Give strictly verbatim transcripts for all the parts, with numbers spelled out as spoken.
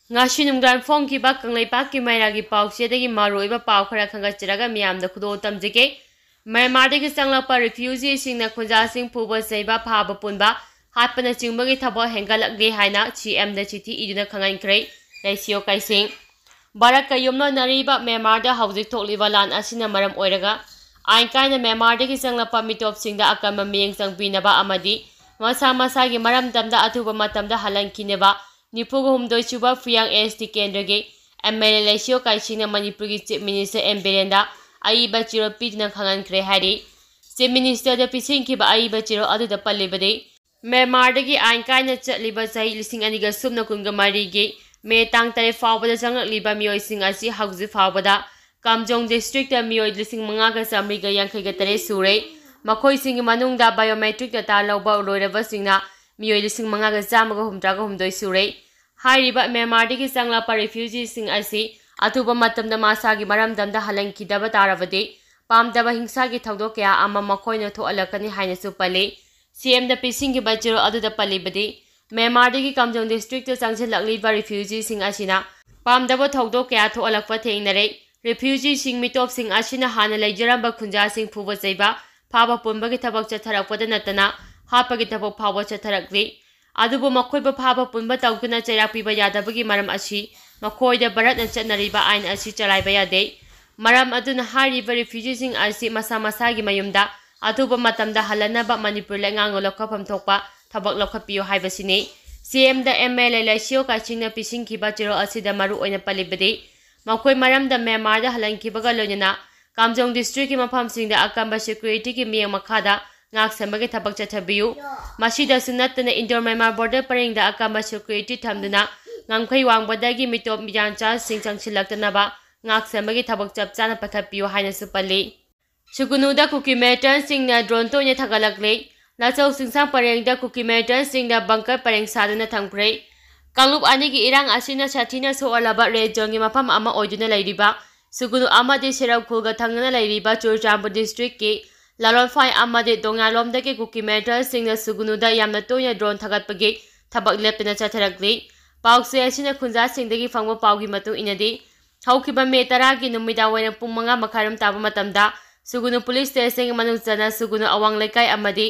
ꯉꯁꯤ ꯅꯨꯡꯗꯥꯡ ꯐꯣꯡꯈꯤꯕ ꯀꯪꯂꯩꯄꯥꯛꯀꯤ ꯃꯩꯔꯥꯒꯤ ꯄꯥꯎꯆꯦꯗꯒꯤ ꯃꯔꯨꯑꯣꯏꯕ ꯄꯥꯎ ꯈꯔ ꯈꯟꯒꯠꯆꯔꯒ ꯃꯤꯌꯥꯝꯗ ꯈꯨꯗꯣꯜ ꯇꯝꯖꯒꯦ꯫ ꯃ꯭ꯌꯥꯟꯃꯥꯔꯗꯒꯤ ꯆꯪꯂꯛꯄ ꯔꯤꯐ꯭ꯌꯨꯖꯤꯁꯤꯡꯅ ꯈꯨꯟꯖꯥꯁꯤꯡ ꯐꯨꯕ ꯆꯩꯕ, ꯐꯥꯕ ꯄꯨꯟꯕ, ꯍꯥꯠꯄꯅꯆꯤꯡꯕꯒꯤ ꯊꯕꯛ ꯍꯦꯟꯒꯠꯂꯛꯂꯤ ꯍꯥꯏꯅ ꯁꯤ ꯑꯦꯝꯗ ꯆꯤꯊꯤ ꯏꯗꯨꯅ ꯈꯪꯍꯟꯈ꯭ꯔꯦ꯫ ꯂꯩꯁꯤꯌꯣ ꯀꯥꯏꯁꯤꯡ꯫ ꯚꯥꯔꯠꯀ ꯌꯨꯝꯂꯣꯟꯅꯔꯤꯕ ꯃ꯭ꯌꯥꯟꯃꯥꯔꯗ ꯍꯧꯖꯤꯛ ꯊꯣꯛꯂꯤꯕ ꯂꯥꯟ ꯑꯁꯤꯅ ꯃꯔꯝ ꯑꯣꯏꯔꯒ ꯑꯥꯏꯟ ꯀꯥꯏꯅ ꯃ꯭ꯌꯥꯟꯃꯥꯔꯗꯒꯤ ꯆꯪꯂꯛꯄ ꯃꯤꯇꯣꯞꯁꯤꯡꯗ ꯑꯀꯟꯕ ꯃꯤꯠꯌꯦꯡ ꯆꯪꯕꯤꯅꯕ ꯑꯃꯗꯤ ꯃꯁꯥ ꯃꯁꯥꯒꯤ ꯃꯔꯝꯗꯝꯗ ꯑꯊꯨꯕ ꯃꯇꯝꯗ ꯍꯜꯍꯟꯈꯤꯅꯕ ꯅꯤꯐꯨ ꯍꯨꯝꯗꯣꯏ ꯁꯨꯕ ꯐꯨꯌꯥꯡ ꯑꯦꯁ ꯇꯤ ꯀꯦꯟꯗ꯭ꯔꯒꯤ ꯑꯦꯝ ꯑꯦꯜ ꯑꯦ ꯂꯩꯁꯤꯌꯣ ꯀꯥꯏꯁꯤꯡꯅ ꯃꯅꯤꯄꯨꯔꯒꯤ ꯆꯤꯐ ꯃꯤꯅꯤꯁꯇꯔ ꯑꯦꯝ ꯕꯤꯔꯦꯟꯗ ꯑꯏꯕ ꯆꯦꯔꯣꯜ ꯄꯤꯗꯨꯅ ꯈꯪꯍꯟꯈ꯭ꯔꯦ ꯍꯥꯏꯔꯤ꯫ ꯆꯤꯐ ꯃꯤꯅꯤꯁꯇꯔꯗ ꯄꯤꯁꯤꯟꯈꯤꯕ ꯑꯏꯕ ꯆꯦꯔꯣꯜ ꯑꯗꯨꯗ ꯄꯜꯂꯤꯕꯗꯤ, ꯃ꯭ꯌꯥꯟꯃꯥꯔꯗꯒꯤ ꯑꯥꯏꯟ ꯀꯥꯏꯅ ꯆꯠꯂꯤꯕ ꯆꯍꯤ ꯂꯤꯁꯤꯡ ꯑꯅꯤꯒ ꯁꯨꯞꯅ ꯀꯨꯟꯒ ꯃꯔꯤꯒꯤ ꯃꯦ ꯇꯥꯡ ꯇꯔꯦꯠ ꯐꯥꯎꯕꯗ ꯆꯪꯂꯛꯂꯤꯕ ꯃꯤꯑꯣꯏꯁꯤꯡ ꯑꯁꯤ ꯍꯧꯖꯤꯛ ꯐꯥꯎꯕꯗ ꯀꯥꯝꯖꯣꯡ ꯗꯤꯁꯇ꯭ꯔꯤꯛꯇ ꯃꯤꯑꯣꯏ ꯂꯤꯁꯤꯡ ꯃꯉꯥꯒ ꯆꯥꯃꯔꯤꯒ ꯌꯥꯡꯈꯩꯒ ꯇꯔꯦꯠ ꯁꯨꯔꯦ꯫ ꯃꯈꯣꯏꯁꯤꯡꯒꯤ ꯃꯅꯨꯡꯗ ꯕꯥꯏꯑꯣꯃꯦꯇ꯭ꯔꯤꯛ ꯗꯇꯥ ꯂꯧꯕ ꯂꯣꯏꯔꯕꯁꯤꯡꯅ ꯃꯤꯑꯣꯏ ꯂꯤꯁꯤꯡ ꯃꯉꯥꯒ ꯆꯥꯝꯃꯒ ꯍꯨꯝꯗ꯭ꯔꯥꯒ ꯍꯨꯝꯗꯣꯏ ꯁꯨꯔꯦ꯫ ꯍꯥꯏꯔꯤꯕ ꯃ꯭ꯌꯥꯟꯃꯥꯔꯗꯒꯤ ꯆꯪꯂꯛꯄ ꯔꯤꯐ꯭ꯌꯨꯖꯤꯁꯤꯡ ꯑꯁꯤ ꯑꯊꯨꯕ ꯃꯇꯝꯗ ꯃꯁꯥꯒꯤ ꯃꯔꯝꯗꯝꯗ ꯍꯜꯍꯟꯈꯤꯗꯕ ꯇꯥꯔꯕꯗꯤ ꯄꯥꯝꯗꯕ ꯍꯤꯡꯁꯥꯒꯤ ꯊꯧꯗꯣꯛ ꯀꯌꯥ ꯑꯃ ꯃꯈꯣꯏꯅ ꯊꯣꯛꯍꯜꯂꯛꯀꯅꯤ ꯍꯥꯏꯅꯁꯨ ꯄꯜꯂꯤ꯫ ꯁꯤ ꯑꯦꯝꯗ ꯄꯤꯁꯤꯟꯈꯤꯕ ꯆꯦꯔꯣꯜ ꯑꯗꯨꯗ ꯄꯜꯂꯤꯕꯗꯤ, ꯃ꯭ꯌꯥꯟꯃꯥꯔꯗꯒꯤ ꯀꯥꯝꯖꯣꯡ ꯗꯤꯁꯇ꯭ꯔꯤꯛꯇ ꯆꯪꯁꯤꯜꯂꯛꯂꯤꯕ ꯔꯤꯐ꯭ꯌꯨꯖꯤꯁꯤꯡ ꯑꯁꯤꯅ ꯄꯥꯝꯗꯕ ꯊꯧꯗꯣꯛ ꯀꯌꯥ ꯊꯣꯛꯍꯜꯂꯛꯄ ꯊꯦꯡꯅꯔꯦ꯫ ꯔꯤꯐ꯭ꯌꯨꯖꯤꯁꯤꯡ ꯃꯤꯇꯣꯞꯁꯤꯡ ꯑꯁꯤꯅ ꯍꯥꯟꯅ ꯂꯩꯖꯔꯝꯕ ꯈꯨꯟꯖꯥꯁꯤꯡ ꯐꯨꯕ ꯆꯩꯕ, ꯐꯥꯕ ꯄꯨꯟꯕꯒꯤ ꯊꯕꯛ ꯆꯠꯊꯔꯛꯄꯗ ꯅꯠꯇꯅ ꯍꯥꯠꯄꯒꯤ ꯊꯕꯛ ꯐꯥꯎꯕ ꯆꯠꯊꯔꯛꯂꯤ꯫ ꯑꯗꯨꯕꯨ ꯃꯈꯣꯏꯕꯨ ꯐꯥꯕ ꯄꯨꯟꯕ ꯇꯧꯗꯨꯅ ꯆꯩꯔꯥꯛ ꯄꯤꯕ ꯌꯥꯗꯕꯒꯤ ꯃꯔꯝ ꯑꯁꯤ ꯃꯈꯣꯏꯗ ꯚꯥꯔꯠꯅ ꯆꯠꯅꯔꯤꯕ ꯑꯥꯏꯟ ꯑꯁꯤ ꯆꯂꯥꯏꯕ ꯌꯥꯗꯦ꯫ ꯃꯔꯝ ꯑꯗꯨꯅ ꯍꯥꯏꯔꯤꯕ ꯔꯤꯐ꯭ꯌꯨꯖꯤꯁꯤꯡ ꯑꯁꯤ ꯃꯁꯥ ꯃꯁꯥꯒꯤ ꯃꯌꯨꯝꯗ ꯑꯊꯨꯕ ꯃꯇꯝꯗ ꯍꯜꯂꯅꯕ ꯃꯅꯤꯄꯨꯔ ꯂꯩꯉꯥꯛꯅ ꯂꯧꯈꯠꯐꯝ ꯊꯣꯛꯄ ꯊꯕꯛ ꯂꯧꯈꯠꯄꯤꯌꯨ ꯍꯥꯏꯕꯁꯤꯅꯤ꯫ ꯁꯤ ꯑꯦꯝꯗ ꯑꯦꯝ ꯑꯦꯜ ꯑꯦ ꯂꯩꯁꯤꯌꯣ ꯀꯥꯏꯁꯤꯡꯅ ꯄꯤꯁꯤꯟꯈꯤꯕ ꯆꯦꯔꯣꯜ ꯑꯁꯤꯗ ꯃꯔꯨ ꯑꯣꯏꯅ ꯄꯜꯂꯤꯕꯗꯤ, ꯃꯈꯣꯏ ꯃꯔꯝꯗ ꯃ꯭ꯌꯥꯟꯃꯥꯔꯗ ꯍꯜꯍꯟꯈꯤꯕꯒ ꯂꯣꯏꯅꯅ ꯀꯥꯝꯖꯣꯡ ꯗꯤꯁꯇ꯭ꯔꯤꯛꯀꯤ ꯃꯐꯝꯁꯤꯡꯗ ꯑꯀꯟꯕ ꯁꯦꯀ꯭ꯌꯨꯔꯤꯇꯤꯒꯤ ꯃꯤꯠꯌꯦꯡ ꯃꯈꯥꯗ ꯉꯥꯛ ꯁꯦꯟꯕꯒꯤ ꯊꯕꯛ ꯆꯠꯊꯕꯤꯌꯨ꯫ ꯃꯁꯤꯗꯁꯨ ꯅꯠꯇꯅ ꯏꯟꯗꯣ ꯃ꯭ꯌꯥꯟꯃꯥꯔ ꯕꯣꯔꯗꯔ ꯄꯔꯦꯡꯗ ꯑꯀꯟꯕ ꯁꯦꯀ꯭ꯌꯨꯔꯤꯇꯤ ꯊꯝꯗꯨꯅ ꯉꯝꯈꯩ ꯋꯥꯡꯕꯗꯒꯤ ꯃꯤꯇꯣꯞ ꯃꯤꯌꯥꯟꯆꯥꯁꯤꯡ ꯆꯪꯁꯤꯜꯂꯛꯇꯅꯕ ꯉꯥꯛ ꯁꯦꯟꯕꯒꯤ ꯊꯕꯛ ꯆꯞ ꯆꯥꯅ ꯄꯥꯏꯈꯠꯄꯤꯌꯨ ꯍꯥꯏꯅꯁꯨ ꯄꯜꯂꯤ꯫ ꯁꯨꯒꯨꯅꯨꯗ ꯀꯨꯀꯤ ꯃꯤꯂꯤꯇꯦꯟꯠꯁꯤꯡꯅ ꯗ꯭ꯔꯣꯟ ꯇꯣꯏꯅ ꯊꯥꯒꯠꯂꯛꯂꯤ꯫ ꯂꯆꯧ ꯆꯤꯡꯁꯥꯡ ꯄꯔꯦꯡꯗ ꯀꯨꯀꯤ ꯃꯤꯂꯤꯇꯦꯟꯠꯁꯤꯡꯅ ꯕꯪꯀꯔ ꯄꯔꯦꯡ ꯁꯥꯗꯨꯅ ꯊꯝꯈ꯭ꯔꯦ꯫ ꯀꯥꯡꯂꯨꯞ ꯑꯅꯤꯒꯤ ꯏꯔꯥꯡ ꯑꯁꯤꯅ ꯁꯥꯊꯤꯅ ꯁꯣꯛꯍꯜꯂꯕ ꯔꯦꯗ ꯖꯣꯟꯒꯤ ꯃꯐꯝ ꯑꯃ ꯑꯣꯏꯗꯨꯅ ꯂꯩꯔꯤꯕ ꯁꯨꯒꯨꯅꯨ ꯑꯃꯗꯤ ꯁꯦꯔꯧ ꯈꯨꯜꯒ ꯊꯪꯅꯅ ꯂꯩꯔꯤꯕ ꯆꯨꯔꯆꯥꯟꯄꯨꯔ ꯗꯤꯁꯇ꯭ꯔꯤꯛꯀꯤ ꯂꯥꯂꯣꯟꯐꯥꯏ ꯑꯃꯗꯤ ꯗꯣꯡꯌꯥꯂꯣꯝꯗꯒꯤ ꯀꯨꯀꯤ ꯃꯤꯂꯤꯇꯦꯟꯠꯁꯤꯡꯅ ꯁꯨꯒꯨꯅꯨꯗ ꯌꯥꯝꯅ ꯇꯣꯏꯅ ꯗ꯭ꯔꯣꯟ ꯊꯥꯒꯠꯄꯒꯤ ꯊꯕꯛ ꯂꯦꯞꯇꯅ ꯆꯠꯊꯔꯛꯂꯤ꯫ ꯄꯥꯎꯆꯦ ꯑꯁꯤꯅ ꯈꯨꯟꯖꯥꯁꯤꯡꯗꯒꯤ ꯐꯪꯕ ꯄꯥꯎꯒꯤ ꯃꯇꯨꯡ ꯏꯟꯅꯗꯤ, ꯍꯧꯈꯤꯕ ꯃꯦ ꯇꯔꯥꯒꯤ ꯅꯨꯃꯤꯗꯥꯡ ꯋꯥꯏꯔꯝ ꯄꯨꯡ ꯃꯉꯥ ꯃꯈꯥꯏꯔꯣꯝ ꯇꯥꯕ ꯃꯇꯝꯗ ꯁꯨꯒꯨꯅꯨ ꯄꯨꯂꯤꯁ ꯁ꯭ꯇꯦꯁꯟꯒꯤ ꯃꯅꯨꯡ ꯆꯟꯅ ꯁꯨꯒꯨꯅꯨ ꯑꯋꯥꯡ ꯂꯩꯀꯥꯏ ꯑꯃꯗꯤ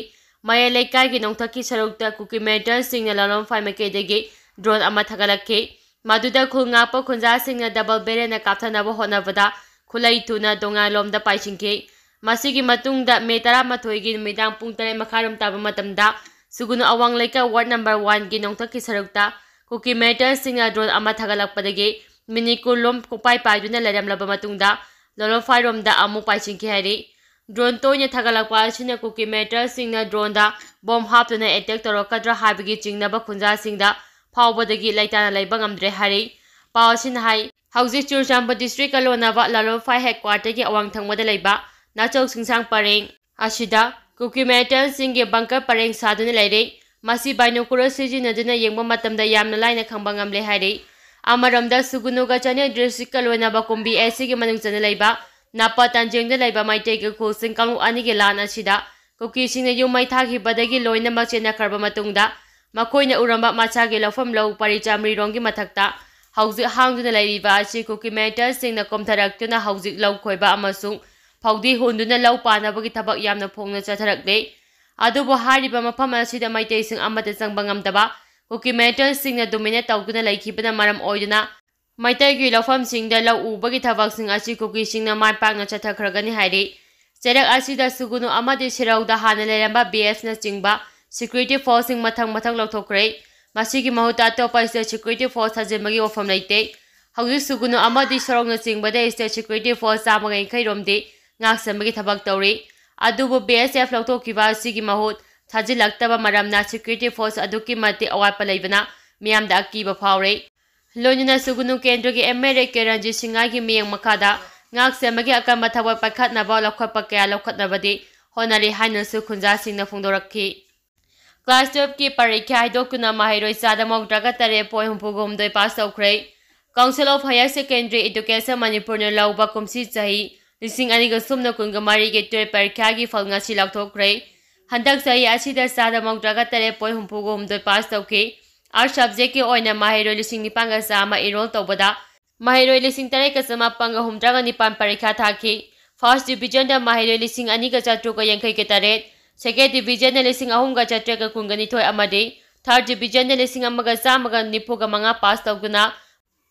ꯃꯌꯥꯏ ꯂꯩꯀꯥꯏꯒꯤ ꯅꯣꯡꯊꯛꯀꯤ ꯁꯔꯨꯛꯇ ꯀꯨꯀꯤ ꯃꯤꯂꯤꯇꯦꯟꯠꯁꯤꯡꯅ ꯂꯥꯂꯣꯡꯐꯥꯏ ꯃꯥꯏꯀꯩꯗꯒꯤ ꯗ꯭ꯔꯣꯟ ꯑꯃ ꯊꯥꯒꯠꯂꯛꯈꯤ꯫ ꯃꯗꯨꯗ ꯈꯨꯜ ꯉꯥꯛꯄ ꯈꯨꯟꯖꯥꯁꯤꯡꯅ ꯗꯕꯜ ꯕꯦꯔꯦꯟꯅ ꯀꯥꯞꯊꯅꯕ ꯍꯣꯠꯅꯕꯗ ꯈꯨꯠꯂꯩ ꯊꯨꯅ ꯇꯣꯉꯥꯟꯂꯣꯝꯗ ꯄꯥꯏꯁꯤꯟꯈꯤ꯫ ꯃꯁꯤꯒꯤ ꯃꯇꯨꯡꯗ ꯃꯦ ꯇꯔꯥꯃꯥꯊꯣꯏꯒꯤ ꯅꯨꯃꯤꯗꯥꯡ ꯄꯨꯡ ꯇꯔꯦꯠ ꯃꯈꯥꯏꯔꯣꯝ ꯇꯥꯕ ꯃꯇꯝꯗ ꯁꯨꯒꯨꯅꯨ ꯑꯋꯥꯡ ꯂꯩꯀꯥꯏ ꯋꯥꯔꯗ ꯅꯝꯕꯔ ꯋꯥꯟꯒꯤ ꯅꯣꯡꯊꯛꯀꯤ ꯁꯔꯨꯛꯇ ꯀꯨꯀꯤ ꯃꯤꯂꯤꯇꯦꯟꯠꯁꯤꯡꯅ ꯗ꯭ꯔꯣꯟ ꯑꯃ ꯊꯥꯒꯠꯂꯛꯄꯗꯒꯤ ꯃꯤꯅꯤꯠ ꯀꯨꯟ ꯂꯣꯝ ꯄꯨꯡꯄꯥꯏ ꯄꯥꯏꯗꯨꯅ ꯂꯩꯔꯝꯂꯕ ꯃꯇꯨꯡꯗ ꯂꯣꯂꯣꯐꯥꯏꯔꯣꯝꯗ ꯑꯃꯨꯛ ꯄꯥꯏꯁꯤꯟꯈꯤ ꯍꯥꯏꯔꯤ꯫ ꯗ꯭ꯔꯣꯟ ꯇꯣꯏꯅ ꯊꯥꯒꯠꯂꯛꯄ ꯑꯁꯤꯅ ꯀꯨꯀꯤ ꯃꯤꯂꯤꯇꯦꯟꯠꯁꯤꯡꯅ ꯗ꯭ꯔꯣꯟꯗ ꯕꯣꯝ ꯍꯥꯞꯇꯨꯅ ꯑꯦꯇꯦꯛ ꯇꯧꯔꯛꯀꯗ꯭ꯔꯥ ꯍꯥꯏꯕꯒꯤ ꯆꯤꯡꯅꯕ ꯈꯨꯟꯖꯥꯁꯤꯡꯗ ꯐꯥꯎꯕꯗꯒꯤ ꯂꯩꯇꯥꯅ ꯂꯩꯕ ꯉꯝꯗ꯭ꯔꯦ ꯍꯥꯏꯔꯤ꯫ ꯄꯥꯎ ꯑꯁꯤꯅ ꯍꯥꯏ, ꯍꯧꯖꯤꯛ ꯆꯨꯔꯆꯥꯟꯄꯨꯔ ꯗꯤꯁꯇ꯭ꯔꯤꯛꯀ ꯂꯣꯟꯅꯕ ꯂꯥꯂꯣꯐꯥꯏ ꯍꯦꯗꯀ꯭ꯋꯥꯇꯔꯒꯤ ꯑꯋꯥꯡ ꯊꯪꯕꯗ ꯂꯩꯕ ꯅꯥꯆꯧ ꯁꯤꯡꯁꯥꯡ ꯄꯔꯦꯡ ꯑꯁꯤꯗ ꯀꯨꯀꯤ ꯃꯤꯂꯤꯇꯦꯟꯠꯁꯤꯡꯒꯤ ꯕꯪꯀꯔ ꯄꯔꯦꯡ ꯁꯥꯗꯨꯅ ꯂꯩꯔꯦ꯫ ꯃꯁꯤ ꯕꯥꯏꯅꯣꯀꯨꯂꯔ ꯁꯤꯖꯤꯟꯅꯗꯨꯅ ꯌꯦꯡꯕ ꯃꯇꯝꯗ ꯌꯥꯝꯅ ꯂꯥꯏꯅ ꯈꯪꯕ ꯉꯝꯂꯦ ꯍꯥꯏꯔꯤ꯫ ꯑꯃꯔꯣꯝꯗ ꯁꯨꯒꯨꯅꯨꯒ ꯆꯥꯟꯗꯦꯜ ꯗꯤꯁꯇ꯭ꯔꯤꯛꯀ ꯂꯣꯏꯅꯕ ꯀꯨꯝꯕꯤ ꯑꯦꯁ ꯁꯤꯒꯤ ꯃꯅꯨꯡ ꯆꯟꯅ ꯂꯩꯕ ꯅꯥꯄꯥ ꯇꯥꯟꯖꯦꯡꯗ ꯂꯩꯕ ꯃꯩꯇꯩꯒꯤ ꯈꯨꯜꯁꯤꯡ ꯀꯥꯡꯂꯨꯞ ꯑꯅꯤꯒꯤ ꯂꯥꯟ ꯑꯁꯤꯗ ꯀꯨꯀꯤꯁꯤꯡꯅ ꯌꯨꯝ ꯃꯩ ꯊꯥꯈꯤꯕꯗꯒꯤ ꯂꯣꯏꯅꯃꯛ ꯆꯦꯟꯅꯈ꯭ꯔꯕ ꯃꯇꯨꯡꯗ ꯃꯈꯣꯏꯅ ꯎꯔꯝꯕ ꯃꯁꯥꯒꯤ ꯂꯧꯐꯝ ꯂꯧ ꯄꯔꯤ ꯆꯥꯃꯔꯤꯔꯣꯝꯒꯤ ꯃꯊꯛꯇ ꯍꯧꯖꯤꯛ ꯍꯥꯡꯗꯨꯅ ꯂꯩꯔꯤꯕ ꯑꯁꯤ ꯀꯨꯀꯤ ꯃꯤꯂꯤꯇꯦꯟꯠꯁꯤꯡꯅ ꯀꯣꯝꯊꯔꯛꯇꯨꯅ ꯍꯧꯖꯤꯛ ꯂꯧ ꯈꯣꯏꯕ ꯑꯃꯁꯨꯡ ꯐꯧꯗꯤ ꯍꯨꯟꯗꯨꯅ ꯂꯧ ꯄꯥꯟꯅꯕꯒꯤ ꯊꯕꯛ ꯌꯥꯝꯅ ꯐꯣꯡꯅ ꯆꯠꯊꯔꯛꯂꯤ꯫ ꯑꯗꯨꯕꯨ ꯍꯥꯏꯔꯤꯕ ꯃꯐꯝ ꯑꯁꯤꯗ ꯃꯩꯇꯩꯁꯤꯡ ꯑꯃꯠꯇ ꯆꯪꯕ ꯉꯝꯗꯕ ꯀꯨꯀꯤ ꯃꯤꯂꯤꯇꯦꯟꯠꯁꯤꯡꯅ ꯗꯣꯃꯤꯅꯦꯠ ꯇꯧꯗꯨꯅ ꯂꯩꯈꯤꯕꯅ ꯃꯔꯝ ꯑꯣꯏꯗꯨꯅ ꯃꯩꯇꯩꯒꯤ ꯂꯧꯐꯝꯁꯤꯡꯗ ꯂꯧ ꯎꯕꯒꯤ ꯊꯕꯛꯁꯤꯡ ꯑꯁꯤ ꯀꯨꯀꯤꯁꯤꯡꯅ ꯃꯥꯏ ꯄꯥꯛꯅ ꯆꯠꯊꯈ꯭ꯔꯒꯅꯤ ꯍꯥꯏꯔꯤ꯫ ꯆꯩꯔꯛ ꯑꯁꯤꯗ ꯁꯨꯒꯨꯅꯨ ꯑꯃꯗꯤ ꯁꯦꯔꯧꯗ ꯍꯥꯟꯅ ꯂꯩꯔꯝꯕ ꯕꯤ ꯑꯦꯁꯅꯆꯤꯡꯕ ꯁꯦꯀ꯭ꯌꯨꯔꯤꯇꯤ ꯐꯣꯔꯁꯁꯤꯡ ꯃꯊꯪ ꯃꯊꯪ ꯂꯧꯊꯣꯛꯈ꯭ꯔꯦ꯫ ꯃꯁꯤꯒꯤ ꯃꯍꯨꯠꯇ ꯑꯇꯣꯞꯄ ꯁ꯭ꯇꯦꯠ ꯁꯦꯀ꯭ꯌꯨꯔꯤꯇꯤ ꯐꯣꯔꯁ ꯊꯥꯖꯤꯟꯕꯒꯤ ꯋꯥꯐꯝ ꯂꯩꯇꯦ꯫ ꯍꯧꯖꯤꯛ ꯁꯨꯒꯨꯅꯨ ꯑꯃꯗꯤ ꯁꯦꯔꯧꯅꯆꯤꯡꯕꯗ ꯁ꯭ꯇꯦꯠ ꯁꯦꯀ꯭ꯌꯨꯔꯤꯇꯤ ꯐꯣꯔꯁ ꯆꯥꯝꯃꯒ ꯌꯥꯡꯈꯩ ꯔꯣꯝꯗꯤ ꯉꯥꯛ ꯁꯦꯟꯕꯒꯤ ꯊꯕꯛ ꯇꯧꯔꯤ꯫ ꯑꯗꯨꯕꯨ ꯕꯤ ꯑꯦꯁ ꯑꯦꯐ ꯂꯧꯊꯣꯛꯈꯤꯕ ꯑꯁꯤꯒꯤ ꯃꯍꯨꯠ ꯊꯥꯖꯤꯜꯂꯛꯇꯕ ꯃꯔꯝꯅ ꯁꯦꯀ꯭ꯌꯨꯔꯤꯇꯤ ꯐꯣꯔꯁ ꯑꯗꯨꯛꯀꯤ ꯃꯇꯤꯛ ꯑꯋꯥꯠꯄ ꯂꯩꯕꯅ ꯃꯤꯌꯥꯝꯗ ꯑꯀꯤꯕ ꯐꯥꯎꯔꯦ꯫ ꯂꯣꯏꯅꯅ ꯁꯨꯒꯨꯅꯨ ꯀꯦꯟꯗ꯭ꯔꯒꯤ M L A K Ranjit ꯁꯤꯡꯍꯒꯤ ꯃꯤꯠꯌꯦꯡ ꯃꯈꯥꯗ ꯉꯥꯛ ꯁꯦꯟꯕꯒꯤ ꯑꯀꯟꯕ ꯊꯕꯛ ꯄꯥꯏꯈꯠꯅꯕ ꯂꯧꯈꯠꯄ ꯀꯌꯥ ꯂꯧꯈꯠꯅꯕꯗꯤ ꯍꯣꯠꯅꯔꯤ ꯍꯥꯏꯅꯁꯨ ꯈꯨꯟꯖꯥꯁꯤꯡꯅ ꯐꯣꯡꯗꯣꯔꯛꯈꯤ꯫ ꯀ꯭ꯂꯥꯁ ꯇꯨꯌꯦꯜꯐꯀꯤ ꯄꯔꯤꯈ꯭ꯌꯥ ꯍꯥꯏꯗꯣꯛꯇꯨꯅ ꯃꯍꯩꯔꯣꯏ ꯆꯥꯗ ꯃꯧꯗ꯭ꯔꯥꯒ ꯇꯔꯦꯠ ꯄꯣꯏꯟ ꯍꯨꯝꯐꯨꯒ ꯍꯨꯝꯗꯣꯏ ꯄꯥꯁ ꯇꯧꯈ꯭ꯔꯦ꯫ Council of Higher Secondary Education ꯃꯅꯤꯄꯨꯔꯅ ꯂꯧꯕ ꯀꯨꯝꯁꯤ ꯆꯍꯤ ꯂꯤꯁꯤꯡ ꯑꯅꯤꯒ ꯁꯨꯞꯅ ꯀꯨꯟꯒ ꯃꯔꯤꯒꯤ ꯇꯨꯌꯦꯜꯐ ꯄꯔꯤꯈ꯭ꯌꯥꯒꯤ ꯐꯜ ꯉꯁꯤ ꯂꯥꯎꯊꯣꯛꯈ꯭ꯔꯦ꯫ ꯍꯟꯗꯛ ꯆꯍꯤ ꯑꯁꯤꯗ ꯆꯥꯗ ꯃꯧꯗ꯭ꯔꯥꯒ ꯇꯔꯦꯠ ꯄꯣꯏꯟ ꯍꯨꯝꯐꯨꯒ ꯍꯨꯝꯗꯣꯏ ꯄꯥꯁ ꯇꯧꯈꯤ꯫ Arts subjectꯀꯤ ꯑꯣꯏꯅ ꯃꯍꯩꯔꯣꯏ ꯂꯤꯁꯤꯡ ꯅꯤꯄꯥꯟꯒ ꯆꯥꯝꯃ enroll ꯇꯧꯕꯗ ꯃꯍꯩꯔꯣꯏ ꯂꯤꯁꯤꯡ ꯇꯔꯦꯠꯀ ꯆꯃꯥꯄꯟꯒ ꯍꯨꯝꯗ꯭ꯔꯥꯒ ꯅꯤꯄꯥꯟ ꯄꯔꯤꯈꯥ ꯊꯥꯈꯤ꯫ First divisionꯗ ꯃꯍꯩꯔꯣꯏ ꯂꯤꯁꯤꯡ ꯑꯅꯤꯒ ꯆꯥꯇ꯭ꯔꯨꯛꯀ ꯌꯥꯡꯈꯩꯒ ꯇꯔꯦꯠ, second divisionꯗ ꯂꯤꯁꯤꯡ ꯑꯍꯨꯝꯒ ꯆꯥꯇ꯭ꯔꯦꯠꯀ ꯀꯨꯟꯒ ꯅꯤꯊꯣꯏ ꯑꯃꯗꯤ third divisionꯗ ꯂꯤꯁꯤꯡ ꯑꯃꯒ ꯆꯥꯝꯃꯒ ꯅꯤꯐꯨꯒ ꯃꯉꯥ pass ꯇꯧꯗꯨꯅ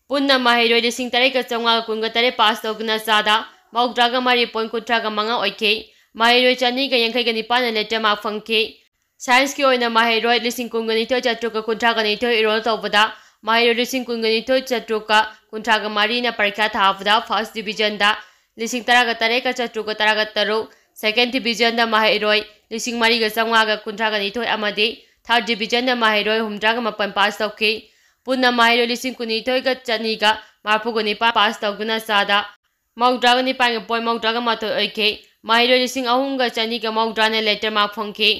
ꯄꯨꯟꯅ ꯃꯍꯩꯔꯣꯏ ꯂꯤꯁꯤꯡ ꯇꯔꯦꯠꯀ ꯆꯥꯝꯃꯉꯥꯒ ꯀꯨꯟꯒ ꯇꯔꯦꯠ pass ꯇꯧꯗꯨꯅ ꯆꯥꯗ ꯃꯧꯗ꯭ꯔꯥꯒ ꯃꯔꯤ point ꯀꯨꯟꯊ꯭ꯔꯥꯒ ꯃꯉꯥ ꯑꯣꯏꯈꯤ꯫ ꯃꯍꯩꯔꯣꯏ ꯆꯅꯤꯒ ꯌꯥꯡꯈꯩꯒ ꯅꯤꯄꯥꯟꯅ letter mark ꯐꯪꯈꯤ꯫ Scienceꯀꯤ ꯑꯣꯏꯅ ꯃꯍꯩꯔꯣꯏ ꯂꯤꯁꯤꯡ ꯀꯨꯟꯒ ꯅꯤꯊꯣꯏ ꯆꯥꯇ꯭ꯔꯨꯛꯀ ꯀꯨꯟꯊ꯭ꯔꯥꯒ ꯅꯤꯊꯣꯏ enroll ꯇꯧꯕꯗ ꯃꯍꯩꯔꯣꯏ ꯂꯤꯁꯤꯡ ꯀꯨꯟꯒ ꯅꯤꯊꯣꯏ ꯆꯥꯇ꯭ꯔꯨꯛꯀ ꯀꯨꯟꯊ꯭ꯔꯥꯒ ꯃꯔꯤꯅ ꯄꯔꯤꯈꯥ ꯊꯥꯕꯗ first divisionꯗ ꯂꯤꯁꯤꯡ ꯇꯔꯥꯒ ꯇꯔꯦꯠꯀ ꯆꯥꯇ꯭ꯔꯨꯛꯀ ꯇꯔꯥꯒ ꯇꯔꯨꯛ, second divisionꯗ ꯃꯍꯩꯔꯣꯏ ꯂꯤꯁꯤꯡ ꯃꯔꯤꯒ ꯆꯥꯝꯃꯉꯥꯒ ꯀꯨꯟꯊ꯭ꯔꯥꯒ ꯅꯤꯊꯣꯏ ꯑꯃꯗꯤ third divisionꯗ ꯃꯍꯩꯔꯣꯏ ꯍꯨꯝꯗ꯭ꯔꯥꯒ ꯃꯥꯄꯟ pass ꯇꯧꯈꯤ꯫ ꯄꯨꯟꯅ ꯃꯍꯩꯔꯣꯏ ꯂꯤꯁꯤꯡ ꯀꯨꯟꯅꯤꯊꯣꯏꯒ ꯆꯅꯤꯒ ꯃꯔꯐꯨꯒ ꯅꯤꯄꯥꯟ pass ꯇꯧꯗꯨꯅ ꯆꯥꯗ ꯃꯧꯗ꯭ꯔꯥꯒ ꯅꯤꯄꯥꯟꯒ point ꯃꯧꯗ꯭ꯔꯥꯒ ꯃꯥꯊꯣꯏ ꯑꯣꯏꯈꯤ꯫ ꯃꯍꯩꯔꯣꯏ ꯂꯤꯁꯤꯡ ꯑꯍꯨꯝꯒ ꯆꯅꯤꯒ ꯃꯧꯗ꯭ꯔꯥꯅ letter mark ꯐꯪꯈꯤ꯫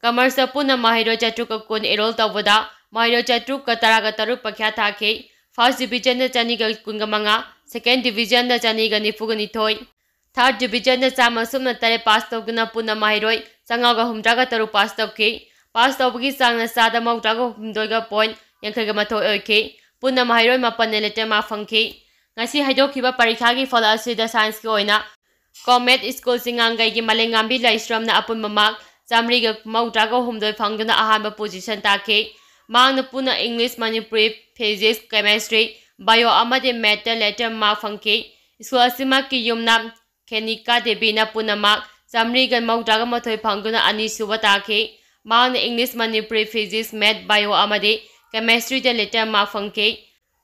Commerceꯇ ꯄꯨꯟꯅ ꯃꯍꯩꯔꯣꯏ ꯆꯥꯇ꯭ꯔꯨꯛꯀ ꯀꯨꯟ enroll ꯇꯧꯕꯗ ꯃꯍꯩꯔꯣꯏ ꯆꯥꯇ꯭ꯔꯨꯛꯀ ꯇꯔꯥꯒ ꯇꯔꯨꯛ ꯄꯔꯤꯈꯥ ꯊꯥꯈꯤ꯫ First divisionꯗ ꯆꯅꯤꯒ ꯀꯨꯟꯒ ꯃꯉꯥ, second divisionꯗ ꯆꯅꯤꯒ ꯅꯤꯐꯨꯒ ꯅꯤꯊꯣꯏ, third divisionꯗ ꯆꯥꯝꯃ ꯁꯨꯞꯅ ꯇꯔꯦꯠ pass ꯇꯧꯗꯨꯅ ꯄꯨꯟꯅ ꯃꯍꯩꯔꯣꯏ ꯆꯥꯝꯃꯉꯥꯒ ꯍꯨꯝꯗ꯭ꯔꯥꯒ ꯇꯔꯨꯛ pass ꯇꯧꯈꯤ꯫ Pass ꯇꯧꯕꯒꯤ ꯆꯥꯡꯅ ꯆꯥꯗ ꯃꯧꯗ꯭ꯔꯥꯒ ꯍꯨꯝꯗꯣꯏꯒ point ꯌꯥꯡꯈꯩꯒ ꯃꯥꯊꯣꯏ ꯑꯣꯏꯈꯤ꯫ ꯄꯨꯟꯅ ꯃꯍꯩꯔꯣꯏ ꯃꯥꯄꯟꯅ letter mark ꯐꯪꯈꯤ꯫ ꯉꯁꯤ ꯍꯥꯏꯗꯣꯛꯈꯤꯕ ꯄꯔꯤꯈꯥꯒꯤ ꯐꯜ ꯑꯁꯤꯗ Scienceꯀꯤ ꯑꯣꯏꯅ Comet School ꯆꯤꯉꯥꯡꯒꯩꯒꯤ ꯃꯂꯦꯉꯥꯝꯕꯤ ꯂꯩꯁ꯭ꯔꯝꯅ ꯑꯄꯨꯟꯕ mark ꯆꯥꯃꯔꯤꯒ ꯃꯧꯗ꯭ꯔꯥꯒ ꯍꯨꯝꯗꯣꯏ ꯐꯪꯗꯨꯅ ꯑꯍꯥꯟꯕ position ꯇꯥꯈꯤ꯫ ꯃꯍꯥꯛꯅ ꯄꯨꯟꯅ English, Manipuri, Physics, Chemistry, Bio ꯑꯃꯗꯤ Mathsꯇ letter mark ꯐꯪꯈꯤ꯫ School ꯑꯁꯤꯃꯛꯀꯤ ꯌꯨꯝꯅꯥꯝ ꯈꯦꯅꯤꯀꯥ ꯗꯦꯕꯤꯅ ꯄꯨꯟꯅ mark ꯆꯥꯃꯔꯤꯒ ꯃꯧꯗ꯭ꯔꯥꯒ ꯃꯥꯊꯣꯏ ꯐꯪꯗꯨꯅ ꯑꯅꯤꯁꯨꯕ ꯇꯥꯈꯤ꯫ ꯃꯍꯥꯛꯅ English, Manipuri, Physics, Maths, Bio ꯑꯃꯗꯤ Chemistryꯗ letter mark ꯐꯪꯈꯤ꯫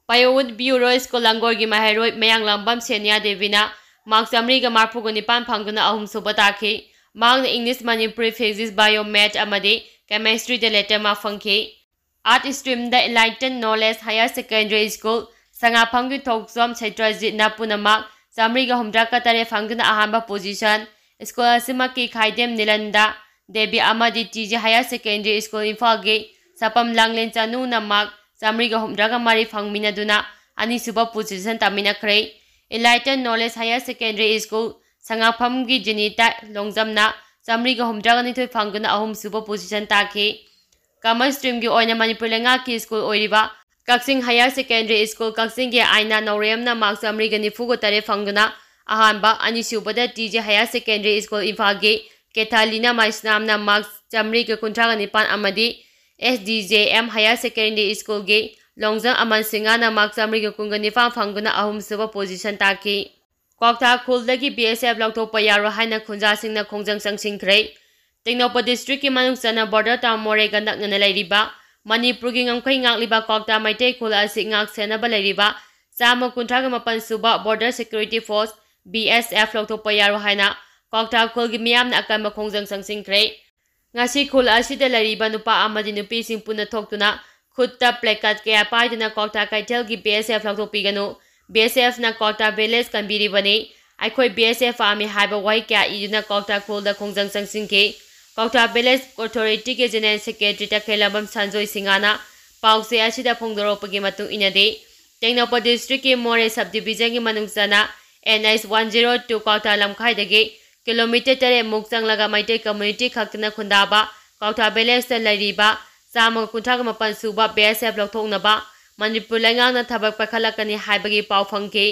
Payowut Bureau School ꯂꯪꯒꯣꯜꯒꯤ ꯃꯍꯩꯔꯣꯏ ꯃꯌꯥꯡꯂꯥꯡꯕꯝ ꯁꯦꯅꯤꯌꯥ ꯗꯦꯕꯤꯅ mark ꯆꯥꯃꯔꯤꯒ ꯃꯔꯐꯨꯒ ꯅꯤꯄꯥꯟ ꯐꯪꯗꯨꯅ ꯑꯍꯨꯝꯁꯨꯕ ꯇꯥꯈꯤ꯫ ꯃꯍꯥꯛꯅ English, Manipuri, Physics, Bio, Maths ꯑꯃꯗꯤ Chemistryꯗ letter mark ꯐꯪꯈꯤ꯫ Art streamꯗ Enlighten Knowledge Higher Secondary School ꯁꯉꯥꯐꯝꯒꯤ ꯊꯣꯛꯆꯣꯝ ꯁꯩꯇ꯭ꯔꯖꯤꯠꯅ ꯄꯨꯟꯅ mark ꯆꯥꯃꯔꯤꯒ ꯍꯨꯝꯗ꯭ꯔꯥꯒ ꯇꯔꯦꯠ ꯐꯪꯗꯨꯅ ꯑꯍꯥꯟꯕ position, school ꯑꯁꯤꯃꯛꯀꯤ ꯈꯥꯏꯗꯦꯝ ꯅꯤꯂꯟꯗ ꯗꯦꯕꯤ ꯑꯃꯗꯤ TG Higher Secondary School ꯏꯝꯐꯥꯜꯒꯤ ꯁꯄꯝ ꯂꯥꯡꯂꯦꯟ ꯆꯅꯨꯅ mark ꯆꯥꯃꯔꯤꯒ ꯍꯨꯝꯗ꯭ꯔꯥꯒ ꯃꯔꯤ ꯐꯪꯃꯤꯟꯅꯗꯨꯅ ꯑꯅꯤꯁꯨꯕ position ꯇꯥꯃꯤꯟꯅꯈ꯭ꯔꯦ꯫ Enlighten Knowledge Higher Secondary School ꯁꯉꯥꯐꯝꯒꯤ Jinita ꯂꯣꯡꯖꯝꯅ ꯆꯥꯃꯔꯤꯒ ꯍꯨꯝꯗ꯭ꯔꯥꯒ ꯅꯤꯊꯣꯏ ꯐꯪꯗꯨꯅ ꯑꯍꯨꯝꯁꯨꯕ position ꯇꯥꯈꯤ꯫ ꯀꯃꯟ ꯁ꯭ꯇ꯭ꯔꯤꯝꯒꯤ ꯑꯣꯏꯅ ꯃꯅꯤꯄꯨꯔ ꯂꯩꯉꯥꯛꯀꯤ ꯁ꯭ꯀꯨꯜ ꯑꯣꯏꯔꯤꯕ ꯀꯛꯆꯤꯡ ꯍꯥꯌꯔ ꯁꯦꯀꯦꯟꯗꯔꯤ ꯁ꯭ꯀꯨꯜ ꯀꯛꯆꯤꯡꯒꯤ ꯑꯥꯏꯅꯥ ꯅꯧꯔꯦꯝꯅ ꯃꯥꯔꯛ ꯆꯥꯃꯔꯤꯒ ꯅꯤꯐꯨꯒ ꯇꯔꯦꯠ ꯐꯪꯗꯨꯅ ꯑꯍꯥꯟꯕ, ꯑꯅꯤꯁꯨꯕꯗ T J higher secondary school ꯏꯝꯐꯥꯜꯒꯤ ꯀꯦꯊꯥꯂꯤꯅꯥ ꯃꯥꯏꯁꯅꯥꯝꯅ ꯃꯥꯔꯛ ꯆꯥꯃꯔꯤꯒ ꯀꯨꯟꯊ꯭ꯔꯥꯒ ꯅꯤꯄꯥꯟ ꯑꯃꯗꯤ S D J M higher secondary ꯁ꯭ꯀꯨꯜꯒꯤ ꯂꯣꯡꯖꯝ ꯑꯃꯟ ꯁꯤꯡꯍꯅ ꯃꯥꯔꯛ ꯆꯥꯃꯔꯤꯒ ꯀꯨꯟꯒ ꯅꯤꯄꯥꯟ ꯐꯪꯗꯨꯅ ꯑꯍꯨꯝꯁꯨꯕ ꯄꯣꯖꯤꯁꯟ ꯇꯥꯈꯤ꯫ ꯀ꯭ꯋꯥꯛꯊꯥ ꯈꯨꯜꯗꯒꯤ ꯕꯤ ꯑꯦꯁ ꯑꯦꯐ ꯂꯧꯊꯣꯛꯄ ꯌꯥꯔꯣꯏ ꯍꯥꯏꯅ ꯈꯨꯟꯖꯥꯁꯤꯡꯅ ꯈꯣꯡꯖꯪ ꯆꯪꯁꯤꯟꯈ꯭ꯔꯦ꯫ ꯇꯦꯡꯅꯧꯄꯜ ꯗꯤꯁꯇ꯭ꯔꯤꯛꯀꯤ ꯃꯅꯨꯡ ꯆꯟꯅ ꯕꯣꯔꯗꯔ ꯇꯥꯎꯟ ꯃꯣꯔꯦꯒ ꯅꯛꯅꯅ ꯂꯩꯔꯤꯕ ꯃꯅꯤꯄꯨꯔꯒꯤ ꯉꯝꯈꯩ ꯉꯥꯛꯂꯤꯕ ꯀ꯭ꯋꯥꯛꯇꯥ ꯃꯩꯇꯩ ꯈꯨꯜ ꯑꯁꯤ ꯉꯥꯛ ꯁꯦꯟꯅꯕ ꯂꯩꯔꯤꯕ ꯆꯥꯝꯃ ꯀꯨꯟꯊ꯭ꯔꯥꯒ ꯃꯥꯄꯟ ꯁꯨꯕ ꯕꯣꯔꯗꯔ ꯁꯦꯀ꯭ꯌꯨꯔꯤꯇꯤ ꯐꯣꯔꯁ, ꯕꯤ ꯑꯦꯁ ꯑꯦꯐ, ꯂꯧꯊꯣꯛꯄ ꯌꯥꯔꯣꯏ ꯍꯥꯏꯅ ꯀ꯭ꯋꯥꯛꯇꯥ ꯈꯨꯜꯒꯤ ꯃꯤꯌꯥꯝꯅ ꯑꯀꯟꯕ ꯈꯣꯡꯖꯪ ꯆꯪꯁꯤꯟꯈ꯭ꯔꯦ꯫ ꯉꯁꯤ ꯈꯨꯜ ꯑꯁꯤꯗ ꯂꯩꯔꯤꯕ ꯅꯨꯄꯥ ꯑꯃꯗꯤ ꯅꯨꯄꯤꯁꯤꯡ ꯄꯨꯟꯅ ꯊꯣꯛꯇꯨꯅ ꯈꯨꯠꯇ placard ꯀꯌꯥ ꯄꯥꯏꯗꯨꯅ ꯀ꯭ꯋꯥꯛꯇꯥ ꯀꯩꯊꯦꯜꯒꯤ ꯕꯤ ꯑꯦꯁ ꯑꯦꯐ ꯂꯧꯊꯣꯛꯄꯤꯒꯅꯨ, ꯕꯤ ꯑꯦꯁ ꯑꯦꯐꯅ ꯀ꯭ꯋꯥꯛꯇꯥ ꯚꯤꯂꯦꯖ ꯀꯟꯕꯤꯔꯤꯕꯅꯤ, ꯑꯩꯈꯣꯏ ꯕꯤ ꯑꯦꯁ ꯑꯦꯐ ꯄꯥꯝꯃꯤ ꯍꯥꯏꯕ ꯋꯥꯍꯩ ꯀꯌꯥ ꯏꯗꯨꯅ ꯀ꯭ꯋꯥꯛꯇꯥ ꯈꯨꯜꯗ ꯈꯣꯡꯖꯪ ꯆꯪꯁꯤꯟꯈꯤ꯫ ꯀ꯭ꯋꯥꯛꯇꯥ ꯚꯤꯂꯦꯖ ꯑꯣꯊꯣꯔꯤꯇꯤꯒꯤ ꯖꯦꯅꯔꯦꯜ ꯁꯦꯀ꯭ꯔꯦꯇꯔꯤ ꯇꯈꯦꯜꯂꯝꯕꯝ ꯁꯟꯖꯣꯏ ꯁꯤꯡꯍꯅ ꯄꯥꯎꯆꯦ ꯑꯁꯤꯗ ꯐꯣꯡꯗꯣꯔꯛꯄꯒꯤ ꯃꯇꯨꯡ ꯏꯟꯅꯗꯤ, ꯇꯦꯡꯅꯧꯄꯜ ꯗꯤꯁꯇ꯭ꯔꯤꯛꯀꯤ ꯃꯣꯔꯦ ꯁꯕ ꯗꯤꯕꯤꯖꯟꯒꯤ ꯃꯅꯨꯡ ꯆꯟꯅ N H one zero two ꯀ꯭ꯋꯥꯛꯇꯥ ꯂꯝꯈꯥꯏꯗꯒꯤ ꯀꯤꯂꯣꯃꯤꯇꯔ ꯇꯔꯦꯠ ꯃꯨꯛ ꯆꯪꯂꯒ ꯃꯩꯇꯩ ꯀꯝꯃ꯭ꯌꯨꯅꯤꯇꯤ ꯈꯛꯇꯅ ꯈꯨꯟꯗꯥꯕ ꯀ꯭ꯋꯥꯛꯇꯥ ꯚꯤꯂꯦꯖꯇ ꯂꯩꯔꯤꯕ ꯆꯥꯝꯃꯒ ꯀꯨꯟꯊ꯭ꯔꯥꯒ ꯃꯥꯄꯟ ꯁꯨꯕ ꯕꯤ ꯑꯦꯁ ꯑꯦꯐ ꯂꯧꯊꯣꯛꯅꯕ ꯃꯅꯤꯄꯨꯔ ꯂꯩꯉꯥꯛꯅ ꯊꯕꯛ ꯄꯥꯏꯈꯠꯂꯛꯀꯅꯤ ꯍꯥꯏꯕꯒꯤ ꯄꯥꯎ ꯐꯪꯈꯤ꯫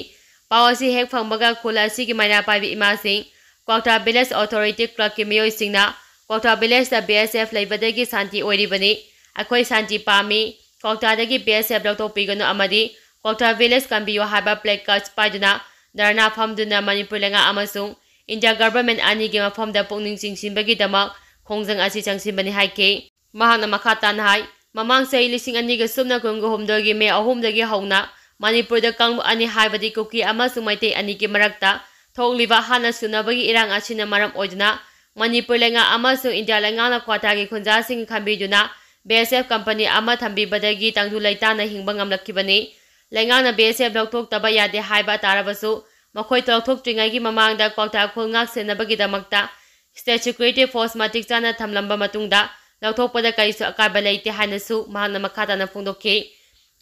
ꯄꯥꯎ ꯑꯁꯤ ꯍꯦꯛ ꯐꯪꯕꯒ ꯈꯨꯜ ꯑꯁꯤꯒꯤ ꯃꯩꯔꯥ ꯄꯥꯏꯕꯤ ꯏꯃꯥꯁꯤꯡ, ꯀ꯭ꯋꯥꯛꯇꯥ ꯚꯤꯂꯦꯖ ꯑꯣꯊꯣꯔꯤꯇꯤ ꯀ꯭ꯂꯕꯀꯤ ꯃꯤꯑꯣꯏꯁꯤꯡꯅ ꯀ꯭ꯋꯥꯛꯇꯥ ꯚꯤꯂꯦꯖꯇ ꯕꯤ ꯑꯦꯁ ꯑꯦꯐ ꯂꯩꯕꯗꯒꯤ ꯁꯥꯟꯇꯤ ꯑꯣꯏꯔꯤꯕꯅꯤ, ꯑꯩꯈꯣꯏ ꯁꯥꯟꯇꯤ ꯄꯥꯝꯃꯤ, ꯀ꯭ꯋꯥꯛꯇꯥꯗꯒꯤ ꯕꯤ ꯑꯦꯁ ꯑꯦꯐ ꯂꯧꯊꯣꯛꯄꯤꯒꯅꯨ ꯑꯃꯗꯤ ꯀ꯭ꯋꯥꯛꯇꯥ ꯚꯤꯂꯦꯖ ꯀꯟꯕꯤꯌꯨ ꯍꯥꯏꯕ placard ꯄꯥꯏꯗꯨꯅ ꯙꯔꯅꯥ ꯐꯝꯗꯨꯅ ꯃꯅꯤꯄꯨꯔ ꯂꯩꯉꯥꯛ ꯑꯃꯁꯨꯡ ꯏꯟꯗꯤꯌꯥ ꯒꯚꯔꯟꯃꯦꯟꯠ ꯑꯅꯤꯒꯤ ꯃꯐꯝꯗ ꯄꯨꯛꯅꯤꯡ ꯆꯤꯡꯁꯤꯟꯕꯒꯤꯗꯃꯛ ꯈꯣꯡꯖꯪ ꯑꯁꯤ ꯆꯪꯁꯤꯟꯕꯅꯤ ꯍꯥꯏꯈꯤ꯫ ꯃꯍꯥꯛꯅ ꯃꯈꯥ ꯇꯥꯅ ꯍꯥꯏ, ꯃꯃꯥꯡ ꯆꯍꯤ ꯂꯤꯁꯤꯡ ꯑꯅꯤꯒ ꯁꯨꯞꯅ ꯀꯨꯟꯒ ꯍꯨꯝꯗꯣꯏꯒꯤ ꯃꯦ ꯑꯍꯨꯝꯗꯒꯤ ꯍꯧꯅ ꯃꯅꯤꯄꯨꯔꯗ ꯀꯥꯡꯂꯨꯞ ꯑꯅꯤ ꯍꯥꯏꯕꯗꯤ ꯀꯨꯀꯤ ꯑꯃꯁꯨꯡ ꯃꯩꯇꯩ ꯑꯅꯤꯒꯤ ꯃꯔꯛꯇ ꯊꯣꯛꯂꯤꯕ ꯍꯥꯟꯅ ꯁꯨꯅꯕꯒꯤ ꯏꯔꯥꯡ ꯑꯁꯤꯅ ꯃꯔꯝ ꯑꯣꯏꯗꯨꯅ ꯃꯅꯤꯄꯨꯔ ꯂꯩꯉꯥꯛ ꯑꯃꯁꯨꯡ ꯏꯟꯗꯤꯌꯥ ꯂꯩꯉꯥꯛꯅ ꯀ꯭ꯋꯥꯇꯥꯒꯤ ꯈꯨꯟꯖꯥꯁꯤꯡ ꯈꯟꯕꯤꯗꯨꯅ ꯕꯤ ꯑꯦꯁ ꯑꯦꯐ ꯀꯝꯄꯅꯤ ꯑꯃ ꯊꯝꯕꯤꯕꯗꯒꯤ ꯇꯪꯗꯨ ꯂꯩꯇꯥꯅ ꯍꯤꯡꯕ ꯉꯝꯂꯛꯈꯤꯕꯅꯤ꯫ ꯂꯩꯉꯥꯛꯅ ꯕꯤ ꯑꯦꯁ ꯑꯦꯐ ꯂꯧꯊꯣꯛꯇꯕ ꯌꯥꯗꯦ ꯍꯥꯏꯕ ꯇꯥꯔꯕꯁꯨ ꯃꯈꯣꯏ ꯂꯧꯊꯣꯛꯇ꯭ꯔꯤꯉꯩꯒꯤ ꯃꯃꯥꯡꯗ ꯀ꯭ꯋꯥꯛꯇꯥ ꯈꯨꯜ ꯉꯥꯛ ꯁꯦꯟꯅꯕꯒꯤꯗꯃꯛꯇ ꯁ꯭ꯇꯦꯠ ꯁꯦꯀ꯭ꯌꯨꯔꯤꯇꯤ ꯐꯣꯔꯁ ꯃꯇꯤꯛ ꯆꯥꯅ ꯊꯝꯂꯝꯕ ꯃꯇꯨꯡꯗ ꯂꯧꯊꯣꯛꯄꯗ ꯀꯔꯤꯁꯨ ꯑꯀꯥꯏꯕ ꯂꯩꯇꯦ ꯍꯥꯏꯅꯁꯨ ꯃꯍꯥꯛꯅ ꯃꯈꯥ ꯇꯥꯅ ꯐꯣꯡꯗꯣꯛꯈꯤ꯫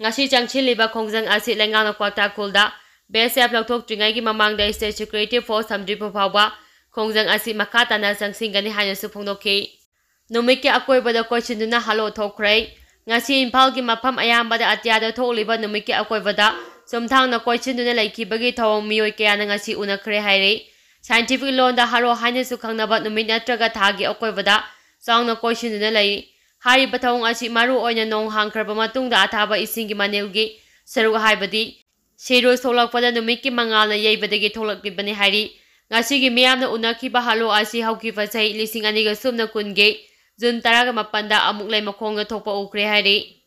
ꯉꯁꯤ ꯆꯪꯁꯤꯜꯂꯤꯕ ꯈꯣꯡꯖꯪ ꯑꯁꯤ ꯂꯩꯉꯥꯛꯅ ꯀ꯭ꯋꯥꯛꯇꯥ ꯈꯨꯜꯗ ꯕꯤ ꯑꯦꯁ ꯑꯦꯐ ꯂꯧꯊꯣꯛꯇ꯭ꯔꯤꯉꯩꯒꯤ ꯃꯃꯥꯡꯗ ꯁ꯭ꯇꯦꯠ ꯁꯦꯀ꯭ꯌꯨꯔꯤꯇꯤ ꯐꯣꯔꯁ ꯊꯝꯗ꯭ꯔꯤꯕ ꯐꯥꯎꯕ ꯈꯣꯡꯖꯪ ꯑꯁꯤ ꯃꯈꯥ ꯇꯥꯅ ꯆꯪꯁꯤꯟꯒꯅꯤ ꯍꯥꯏꯅꯁꯨ ꯐꯣꯡꯗꯣꯛꯈꯤ꯫ ꯅꯨꯃꯤꯠꯀꯤ ꯑꯀꯣꯏꯕꯗ ꯀꯣꯏꯁꯤꯟꯗꯨꯅ ꯍꯥꯂꯣ ꯊꯣꯛꯈ꯭ꯔꯦ꯫ ꯉꯁꯤ ꯏꯝꯐꯥꯜꯒꯤ ꯃꯐꯝ ꯑꯌꯥꯝꯕꯗ ꯑꯇꯤꯌꯥꯗ ꯊꯣꯛꯂꯤꯕ ꯅꯨꯃꯤꯠꯀꯤ ꯑꯀꯣꯏꯕꯗ ꯆꯨꯝꯊꯥꯡꯅ ꯀꯣꯏꯁꯤꯟꯗꯨꯅ ꯂꯩꯈꯤꯕꯒꯤ ꯊꯧꯑꯣꯡ ꯃꯤꯑꯣꯏ ꯀꯌꯥꯅ ꯉꯁꯤ ꯎꯅꯈ꯭ꯔꯦ ꯍꯥꯏꯔꯤ꯫ Scientific ꯂꯣꯟꯗ ꯍꯥꯂꯣ ꯍꯥꯏꯅꯁꯨ ꯈꯪꯅꯕ ꯅꯨꯃꯤꯠ ꯅꯠꯇ꯭ꯔꯒ ꯊꯥꯒꯤ ꯑꯀꯣꯏꯕꯗ ꯆꯥꯎꯅ ꯀꯣꯏꯁꯤꯟꯗꯨꯅ ꯂꯩ꯫ ꯍꯥꯏꯔꯤꯕ ꯊꯧꯑꯣꯡ ꯑꯁꯤ ꯃꯔꯨ ꯑꯣꯏꯅ ꯅꯣꯡ ꯍꯥꯡꯈ꯭ꯔꯕ ꯃꯇꯨꯡꯗ ꯑꯊꯥꯕ ꯏꯁꯤꯡꯒꯤ ꯃꯅꯤꯜꯒꯤ ꯁꯔꯨꯛ, ꯍꯥꯏꯕꯗꯤ ꯁꯤꯔꯨꯁ ꯊꯣꯛꯂꯛꯄꯗ ꯅꯨꯃꯤꯠꯀꯤ ꯃꯉꯥꯜꯅ ꯌꯩꯕꯗꯒꯤ ꯊꯣꯛꯂꯛꯂꯤꯕꯅꯤ ꯍꯥꯏꯔꯤ꯫ ꯉꯁꯤꯒꯤ ꯃꯤꯌꯥꯝꯅ ꯎꯅꯈꯤꯕ ꯍꯥꯂꯣ ꯑꯁꯤ ꯍꯧꯈꯤꯕ ꯆꯍꯤ ꯂꯤꯁꯤꯡ ꯑꯅꯤꯒ ꯁꯨꯞꯅ ꯀꯨꯟꯒꯤ ꯖꯨꯟ ꯇꯔꯥꯒ ꯃꯥꯄꯟꯗ ꯑꯃꯨꯛ ꯂꯩꯃꯈꯣꯡꯗ ꯊꯣꯛꯄ ꯎꯈ꯭ꯔꯦ ꯍꯥꯏꯔꯤ꯫